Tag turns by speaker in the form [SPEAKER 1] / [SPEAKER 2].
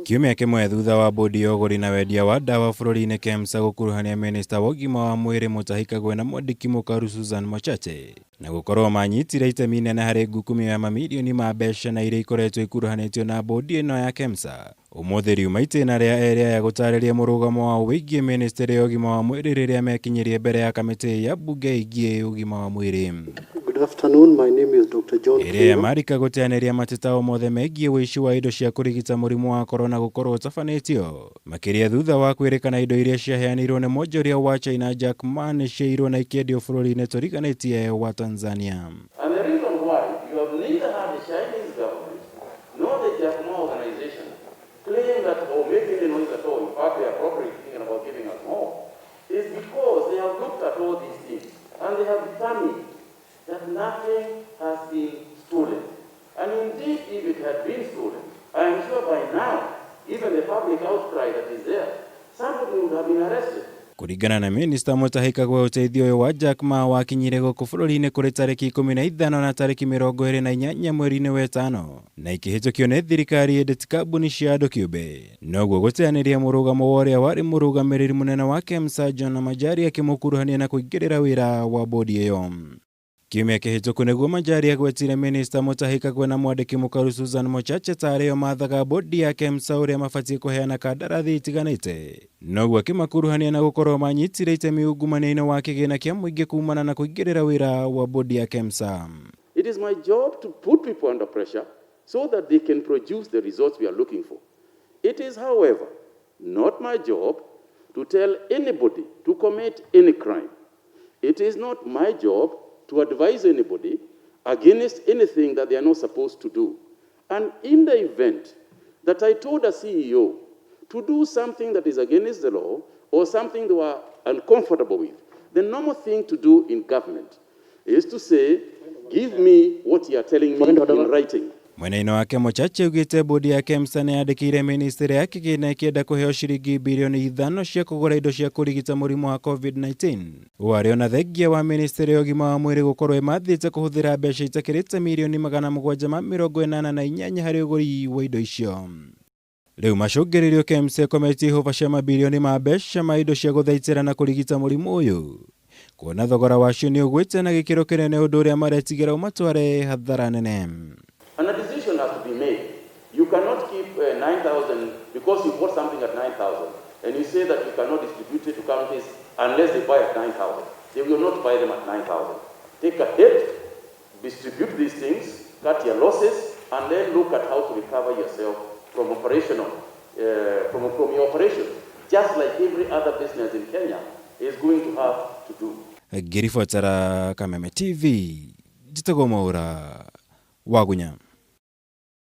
[SPEAKER 1] Kiumia kĩmwe thutha wa bodi ya ũgũri na wendia wa ndawa bũrũri-inĩ KEMSA gũkuruhania minista wa ũgima wa mwĩrĩ Mutahi Kagwe na mwandĩki mũkaru Susan Mochache na gũkorwo manyitire itemi inene harĩ ngukumio ya mamirioni ma mbeca na iria ikoretwo ikuruhanĩtio na bodi ĩno ya KEMSA. Ũmũthĩ riuma itĩna rĩa erĩ aya gũtarĩria mũrũgamo wao wĩgiĩ ministry ya ũgima wa mwĩrĩ rĩrĩa mekinyirie mbere ya kamĩtĩ ya mbunge ĩgiĩ ũgima wa mwĩrĩ.
[SPEAKER 2] Good afternoon. My name is Dr. John
[SPEAKER 1] Ĩrĩa ya
[SPEAKER 2] Kiro.
[SPEAKER 1] marika gũteanĩria mateta o mothe megiĩ ũici wa indo cia kũrigita mũrimũ wa korona gũkorwo ũtabanĩtio makĩria thutha wa kwĩrĩkana indo iria ciaheanirwo nĩ mwonjoria wa China Jack Ma nĩ ciairwo na ikĩendio bũrũri-inĩ tũriganĩtie wa Tanzania.
[SPEAKER 3] And the reason why you have neither had the Chinese government nor the Jack Ma organization claim that or make any noise at all, in fact they are probably thinking about giving us more, is because they have looked at all these things and they have determined that nothing has been stolen. And indeed, if it had been stolen, I am sure by now, even the public outcry that is there, somebody would have been arrested.
[SPEAKER 1] Kũringana na minista Mutahi Kagwe, ũteithio ũyũ wa Jack Ma wakinyire gũkũ bũrũri-inĩ kũrĩ tarĩki 15 na tarĩki 28 mweri-inĩ wa ĩtano na ikĩhĩtũkio nĩ thirikari ĩndĩ ti kambuni cia andũ kĩũmbe. Noguo gũteanĩria mũrũgamo wa ũrĩa warĩ mũrũgamĩrĩri mũnene wa KEMSA John Majari akĩmũkuruhania na kũingĩrĩra wĩra wa bodi ĩyo. Kiumia kĩhĩtũku nĩguo Majari agwetire minista Mutahi Kagwe na mwandĩki mũkaru Susan Mochache tarĩo mathaga bodi ya KEMSA ũrĩa mabatiĩ kũheana kandarathi itiganĩte. Noguo akĩmakuruhania na gũkorwo manyitire itemi ungumania-inĩ wa kĩgĩna kĩa mũingĩ kumana na kũingĩrĩra wĩra wa bodi ya KEMSA.
[SPEAKER 3] It is my job to put people under pressure so that they can produce the results we are looking for. It is, however, not my job to tell anybody to commit any crime. It is not my job to advise anybody against anything that they are not supposed to do. And in the event that I told a CEO to do something that is against the law or something they were uncomfortable with, the normal thing to do in government is to say, "Give me what you are telling me in writing."
[SPEAKER 1] Mwena-inĩ wake Mochache augĩte bodi ya KEMSA nĩ yandĩkĩire ministry ya kĩgĩna ĩkĩenda kũheo ciringi birioni 5 cia kũgũra indo cia kũrigita mũrimũ wa COVID-19. Ũũ arĩ ona thengia wa ministry ya ũgima wa mwĩrĩ gũkorwo ĩmathĩte kũhũthĩra mbeca itakĩrĩte mirioni 788 harĩ ũgũri wa indo icio. Rĩu macũngĩrĩrio KEMSA ĩkometie ihũba cia mabirioni ma mbeca ma indo cia gũthaitĩra na kũrigita mũrimũ ũyũ kuona thogora wacio nĩ ũgwĩte na gĩkĩro kĩnene, ũndũ ũrĩa maretigĩra ũmatware hathara nene.
[SPEAKER 3] And a decision has to be made. You cannot keep 9,000 because you bought something at 9,000 and you say that you cannot distribute it to counties unless they buy at 9,000. They will not buy them at 9,000. Take a hit, distribute these things, cut your losses, and then look at how to recover yourself from your operation, just like every other business in Kenya is going to have to do.
[SPEAKER 1] Ngĩribotera Kameme TV, njĩtagwo Mwaũra Wagunya.